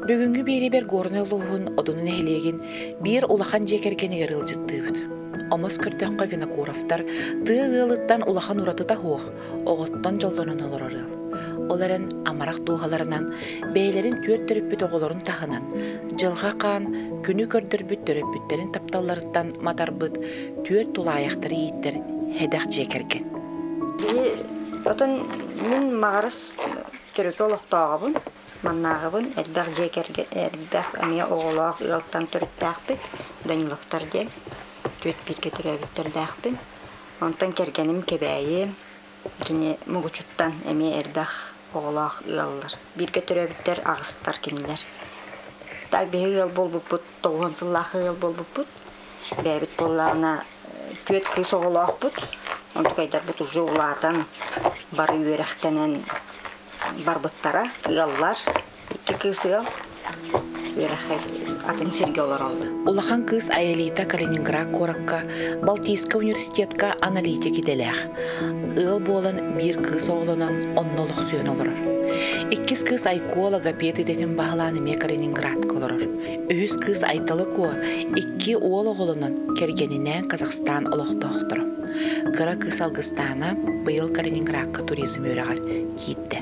Бүгүҥҥү биэриибэр Горнай улууһун Одуну нэһилиэгин биир улахан дьиэ кэргэнигэр ыалдьыттыыбыт. Омос көрдөххө Винокуровтар тыа ыалыттан улахан уратыта суох, оҕоттон дьоллонон олорор ыал. Ол эрэн амарах дууһаларынан бэйэлэрин түөрт төрөппүт оҕолорун таһынан, дьылҕа хаан күнү көрдөрбүт төрөппүттэрин тапталларыттан матарбыт түөрт тулаайахтары ииттэр сэдэх дьиэ кэргэн. Биһи отон мин Маҕарас төрүкү олохтооҕобун. Маннааҕыбын элбэх дьиэ кэргэн элбэх эмиэ оҕолоох ыалтан төрүттээхпит Даниловтар диэн түөрт бииргэ төрөөбүттэрдээхпин. Онтон кэргэним Кэбээйи кини Мугучуттан эмиэ элбэх оҕолоох ыаллар. Бииргэ төрөөбүттэр аҕыстар кинилэр. Так биһиги ыал буолбуппут 90 сыллаах ыал буолбуппут. Бэйэбит буоллаҕына түөрт кыыс оҕолоохпут. Онтукайдарбыт уже улаатан бары үөрэхтэнэн барбыттара ыаллар икки кыыс ыал үөрэххэ атын сиргэ олороллор. Улахан кыыс Аэлита Калининград куоракка Балтийскай университетка аналитик идэлээх. Ыал буолан биир кыыс оҕолонон онно олохсуйан олорор. Иккис кыыс Айкуо логопед идэтин баһылаан эмиэ Калининградка олорор. Үһүс кыыс Айталы Куо икки уол оҕолонон кэргэнинээн Казахстан олохтоохторо. Кыра кыыс Алгыстаана быйыл Калининградка туризм үөрэҕэр киирдэ.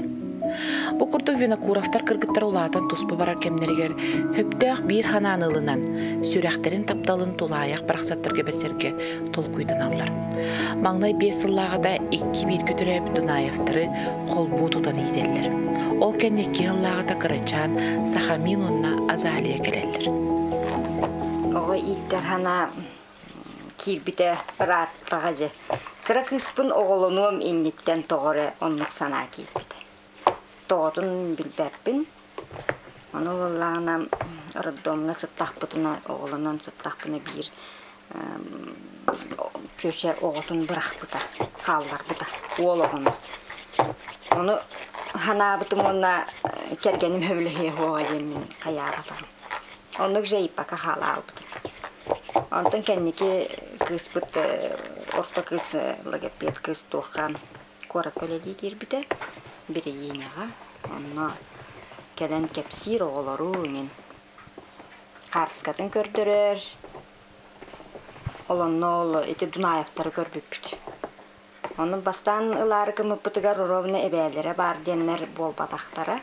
Бу курдук Винокуровтар кыргыттара улаатан туспа барар кэмнэригэр сөптөөх биир ханааны ылынан, сүрэхтэрин тапталын тулаайах барахсаттарга бэрсэргэ толкуйданаллар. Маҥнай 5 сыллааҕыта икки бииргэ төрөөбүт Дунаевтары холбуу тутан иитэллэр. Ол кэннэ 2 сыллааҕыта кырачаан Сахамин уонна Азалия кэлэллэр. Оҕо ииттэр санаа киирбитэ ырааттаҕа дьэ. Кыра кыыспын оҕолонуом инниттэн тоҕо эрэ оннук санаа киирбитэ. Тоҕотун билбэппин. Ону буоллаҕына роддомҥа сыттахпытына, оҕолонон сыттахпына биир чүөчэ оҕотун бырахпыта, хаалларбыта, уол оҕону. Ону санаабытым уонна кэргэним сөбүлэһиэ суоҕа диэммин хайаабатаҕым. Оннук же иппакка хаалаабытым. Онтон кэнники кыыспыт орто кыыс логопед кыыс туохха куоракка үлэлии киирбитэ Берегиняҕа. Онно кэлэн кэпсиир оҕолору иҥин хаартыскатын көрдөрөр. Ол онно ол ити Дунаевтары көрбүппүт. Ону бастаан ылаары гыммыппытыгар ровно эбээлэрэ баар диэннэр буолбатахтара.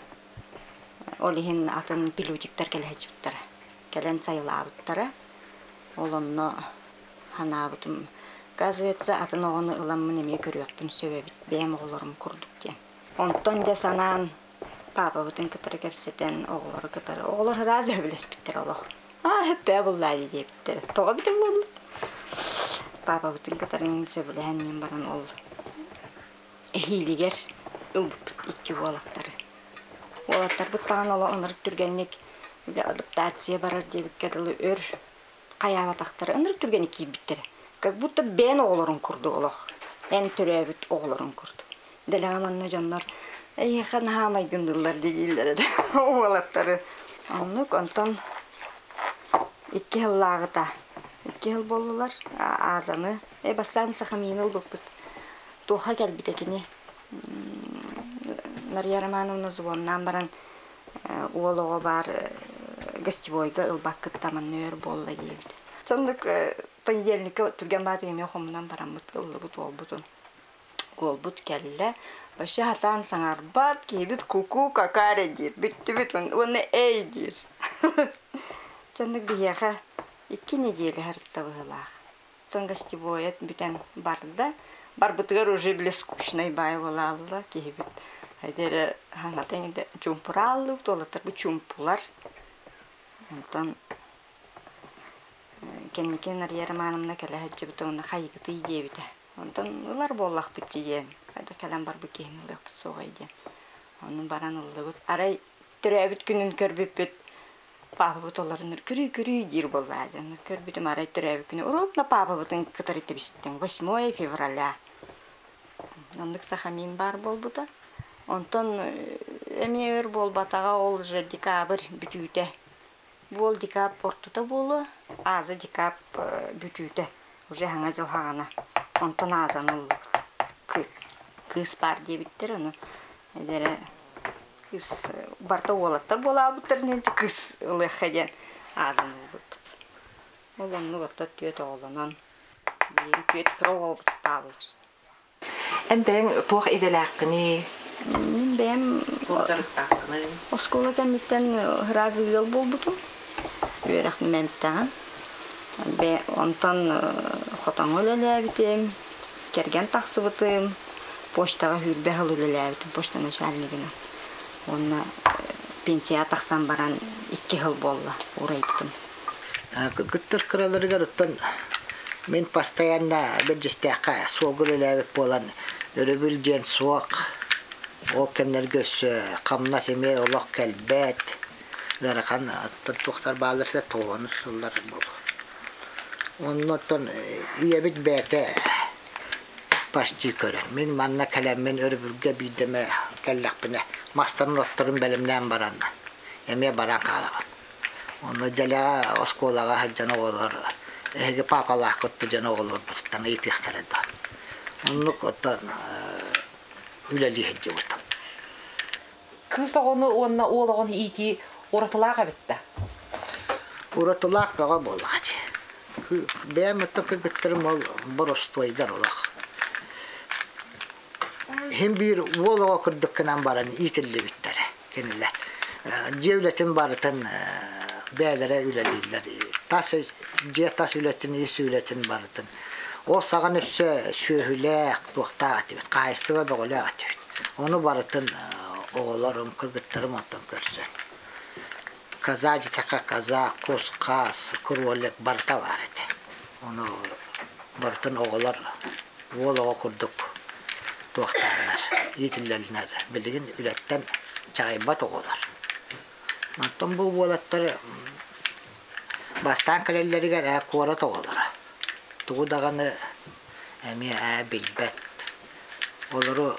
Ол иһин атын пилотиктар кэлэһэччиттэрэ. Кэлэн сайылаабыттара. Ол онно санаабытым, оказывается, атын оҕону ыламмын эмиэ көрүөхпүн сөп эбит, бэйэм оҕолорум курдук диэн. Онтон дьэ санаан, паапабытын кытары кэпсэтэн, оҕолору кытары. Оҕолор ыраас сөбүлэспиттэр олох. Аа, хөппөө буллаа дии диэбиттэр. Тоҕо эбитэ буолла? Паапабытын кытары сөбүлэһэн иһэн баран ол эһиилигэр ылбыппыт икки уолаттары. Уолаттарбыт даҕаны олох ынырык түргэнник адаптация барар диэбиккэ дылы өр хайаабатахтара ынырык түргэнник киирбиттэрэ. Как будто бэйэн оҕолорун курдук олох. Эн төрөөбүт оҕолорун курдук. Дэлэҕэ манна дьоннор эйиэхэ наһаа майгынныыллар дииллэр этэ уолаттары. Оннук онтон икки сыллааҕыта икки сыл буоллулар Азаны э бастаан Сахамины ылбыппыт Туохха кэлбитэ кини Нария Романовна звоннаан баран уол оҕо баар гостевойга ылбаккыт манна өр буолла диэбит. Соннук понедельникка түргэн баатык эмиэ хомунан бараммыт ыллыбыт уолбутун. Уолбут кэллэ. Вообще сатаан саҥарбат, киһибит куку какаре диир, бүттүбүт уонна эй диир. Соннук биһиэхэ икки неделя сырытта быһыылаах. Оттон гостевойа бүтэн барда. Барбытыгар уже бile скучнай баай буолаалла киһибит. Эдэрэ хаҥата чуумпурааллыбыт, уолаттарбыт чуумпулар. Онтон кэнники Нария Романовна кэлэ сылдьыбыта уонна хайыгытый диэбитэ. Онтон ылар буоллахпыт диэн, хайда кэлэн барбыт киһини ылыахпыт суоҕай диэн. Ону баран ыллыбыт. Арай төрөөбүт күнүн көрбүппүт Паапабыт олоруннар күрүй-күрүй диир буоллаа дьон. Көрбүтүм арай төрөөбүт күнү ровно паапабытын кытары тэбистим. 8 февраля. Оннук сахамин баар буолбута. Онтон эмиэ өр буолбатаҕа ол уже декабрь бүтүүтэ. Буол декабрь ортото буолуо, ааза декабрь бүтүүтэ. Уже саҥа дьыл саҕана. Онтон аазаны ыллыбыт. Кыыс баар диэбиттэр, ону эдэрэ. Кыыс барыта уолаттар буолаабыттар диэн кыыс ылыахха диэн аазан ылбыппыт. Ол оннук оттон түөрт оҕолонон, билигин түөрт кыра оҕобут тааллар. Эн бэйэҥ туох идэлээххиний? Мин бэйэм дьарыктааххыный? Оскуола кэнниттэн сразу ыал буолбутум. Үөрэх мэмтэҕим. Онтон хотоҥҥо үлэлээбитим, кэргэн тахсыбытым, почтаҕа сүүрбэ сыл үлэлээбитим, почта начальнигынан. Уонна пенсияҕа тахсан баран икки сыл буолла уурайбытым. Кыргыттар кыраларыгар оттон мин постоянно Бэрдьистээххэ суолга үлэлээбит буолан өрөбүл диэн суох. Ол кэмнэргэ өссө хамнас эмиэ олох кэлбэт. Ыарахан оттон туохтар бааллар этэ тоҕуһун сыллар буолуо. Онно оттон ийэбит бэйэтэ почти көрөн. Мин манна кэлэммин өрөбүлгэ биирдэ эмэ кэллэхпинэ мастарын отторун бэлэмнээн баран эмиэ баран хаалабын. Онно дэлэҕэ оскуолаҕа сылдьан оҕолор эһиги паапалааххыт да дьон оҕолорбутуттан ыйытыахтара да. Оннук оттон үлэлии сылдьыбытым. Кыыс оҕону уонна уол оҕону иитии уратылаах эбит да? Уратылаах бөҕө буоллаҕа дии. Бэйэм оттон кыргыттарым ол боростуойдар олох. Иһин биир уол оҕо курдук гынан баран иитиллибиттэрэ кинилэр. Дьиэ үлэтин барытын бэйэлэрэ үлэлииллэр. Тас дьиэ тас үлэтин, ис үлэтин барытын. Ол саҕана өссө сүөһүлээх, туохтаах этибит, хаһаайыстыба бөҕөлөөх этибит. Ону барытын оҕолорум, кыргыттарым онтон көрсөн. Коза диэтэххэ коза, кус, хаас, кролик барыта баар этэ. Ону барытын оҕолор уол оҕо курдук туохтааннар, иитиллэллэр. Билигин үлэттэн чаҕыйбат оҕолор. Онтон бу уолаттар бастаан кэлэллэригэр ээ куорат оҕолоро. Тугу даҕаны эмиэ ээ билбэт. Олору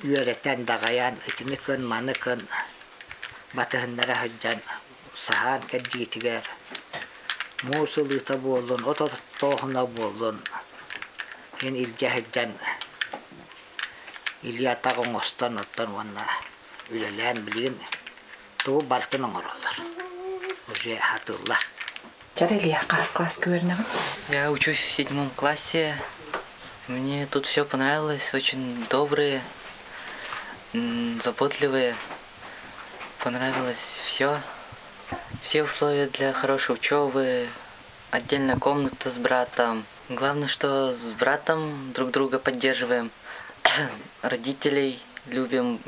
үөрэтэн, даҕайан, итини кын, маны кын батыһыннара сылдьан саһаан кэрдиитигэр муус ылыыта буоллун, от оттооһуна буоллун иһин илдьэ сылдьан илии-атах оҥостон оттон уонна үлэлээн билигин тугу барытын оҥороллор. Уже хатылла. Чара Илья, хас класска үөрэнэҕин? Я учусь в седьмом классе. Мне тут все понравилось, очень добрые, заботливые. Понравилось все. Все условия для хорошей учебы, отдельная комната с братом. Главное, что с братом друг друга поддерживаем, родителей любим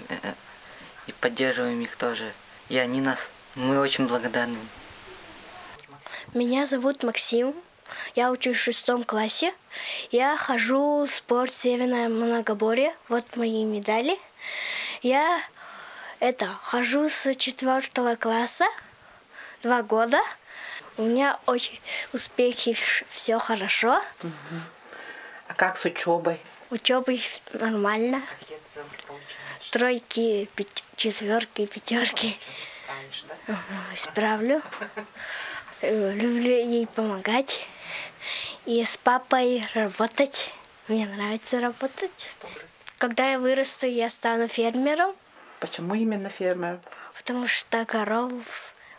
и поддерживаем их тоже. И они нас. Мы очень благодарны. Меня зовут Максим. Я учусь в шестом классе. Я хожу в спорт «Северное многоборье». Вот мои медали. Я это, хожу с четвертого класса, 2 года. У меня очень успехи, все хорошо. А как с учебой? Учебой нормально. Тройки, четверки, пятерки. Исправлю. Люблю ей помогать. И с папой работать. Мне нравится работать. Когда я вырасту, я стану фермером. Почему именно фермер? Потому что коров,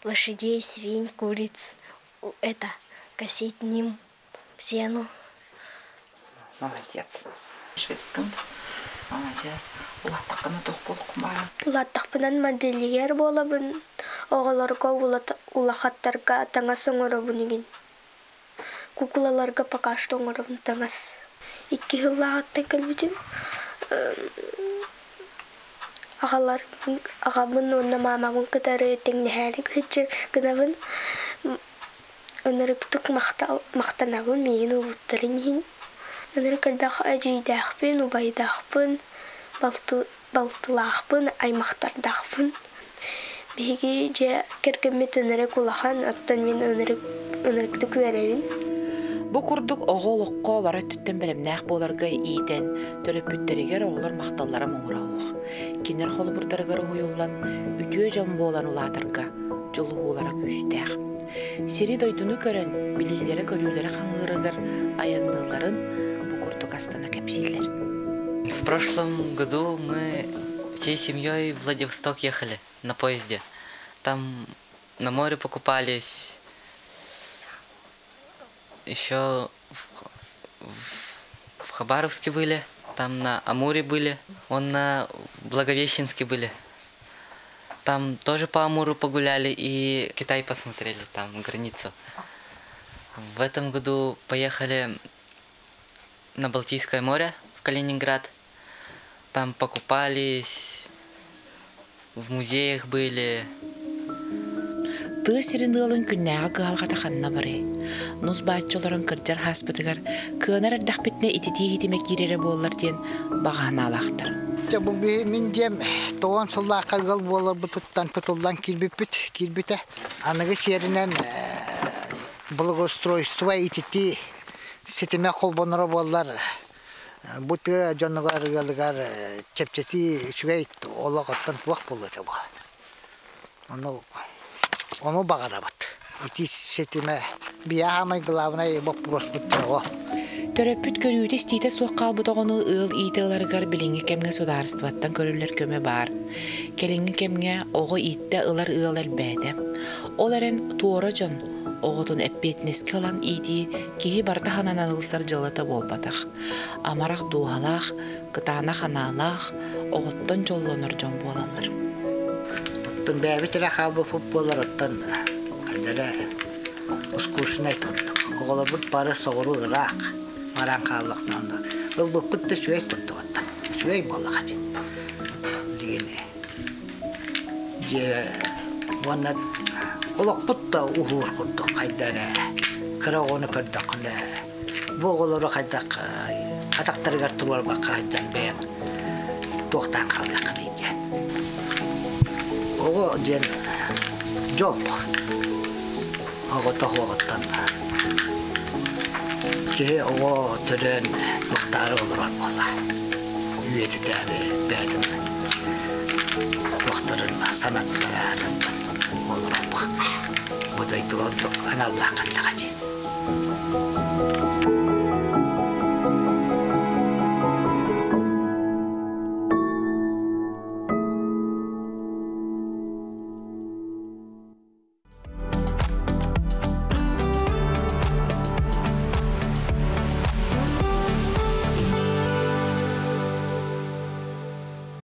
лошадей, свинь, куриц, это, косить ним сену. Молодец. Шведском. Молодец. Улааттаххына туох буолуоххун баҕараҕын? Улааттахпына модельер буолабын, оҕолорго улахаттарга таҥас оҥоробун игин. Куукулаларга пока что оҥоробун таҥас. Икки сыллааҕыттан кэлбитим. Аҕалар аҕабын уонна маамабын кытары тэҥнэһээри гынабын. Ынырыктык махтанабын миигин ылбыттарын иһин. Ынырык элбэх эдьиийдээхпин, убайдаахпын, балтылаахпын, аймахтардаахпын. Биһиги дьиэ кэргэммит ынырык улахан, оттон мин ынырык ынырыктык үөрэбин. Бу курдук оҕо олоххо бары өттүттэн бэлэмнээх буоларга иитэн, төрөппүттэригэр оҕолор махталлара муҥура суох. Кинилэр холобурдарыгар уһуйуллан, үтүө дьон буолан улаатарга дьулуһуулара күүстээх. Сири-дойдуну көрөн, билиилэрэ-көрүүлэрэ хаҥыырыгар айанныылларын бу курдук астына кэпсииллэр. В прошлом году мы Всей семьей в Владивосток ехали на поезде. Там на море покупались. Еще в Хабаровске были, там на Амуре были, он на Благовещенске были. Там тоже по Амуру погуляли и Китай посмотрели, там границу. В этом году поехали на Балтийское море в Калининград. Там покупались, в музеях были. Тыа сирин ыалын күннээҕи кыһалҕата ханна барый? Нус бааччы олорон кырдьар сааспытыгар кыанар эрдэхпитинэ ититии иһитимэ киирэрэ буоллар диэн баҕа санаалаахтар. Дьэ бу мин дьиэм тоҕон сыллаахха ыал буоларбытыттан тутуллан киирбиппит киирбитэ. Аныгы сиэринэн благоустройство ититии ситимэ холбоноро буоллар бу тыа дьонугар ыалыгар чэпчэтии үчүгэй олох оттон туох буолуо этэ бу. Ону ону баҕарабыт. Ити ситимэ биһиэхэ саамай главнай боппуруоспут ол. Төрөппүт көрүүтэ-истиитэ суох хаалбыт оҕону ыал иитэ ыларыгар билиҥҥи кэмҥэ судаарыстыбаттан көрүллэр көмө баар. Кэлиҥҥи кэмҥэ оҕо ииттэ ылар ыал элбээтэ. Ол эрэн туора дьон оҕотун эппиэтинэскэ ылан иитии киһи барыта хананан ылсар дьыалата буолбатах. Амарах дууһалаах, кытаанах анаалаах, оҕоттон дьоллонор дьон буолаллар. Оттон бэйэбит эрэ хаалбыппыт буолар, оттон хайдара скучнай курдук. Оҕолорбут бары соҕуруу ыраах баран хааллахтарына ылбыппыт да үчүгэй курдук оттон. Үчүгэй буоллаҕа Билигин дьиэ уонна олохпут да уһуур курдук хайда эрэ кыра оҕону көрдөххүнэ бу оҕолору хайдах атахтарыгар туруорбакка сылдьан бэйэҥ туохтаан хаалыаххыный диэн. Оҕо диэн дьол оҕото оҕоттон киһи оҕо төрөөн туохтаары олорор буолла үйэтитээри бэйэтин туохтарын санаттараары олорор бу дойдуга ордук аналлаах кэллэҕэ дии.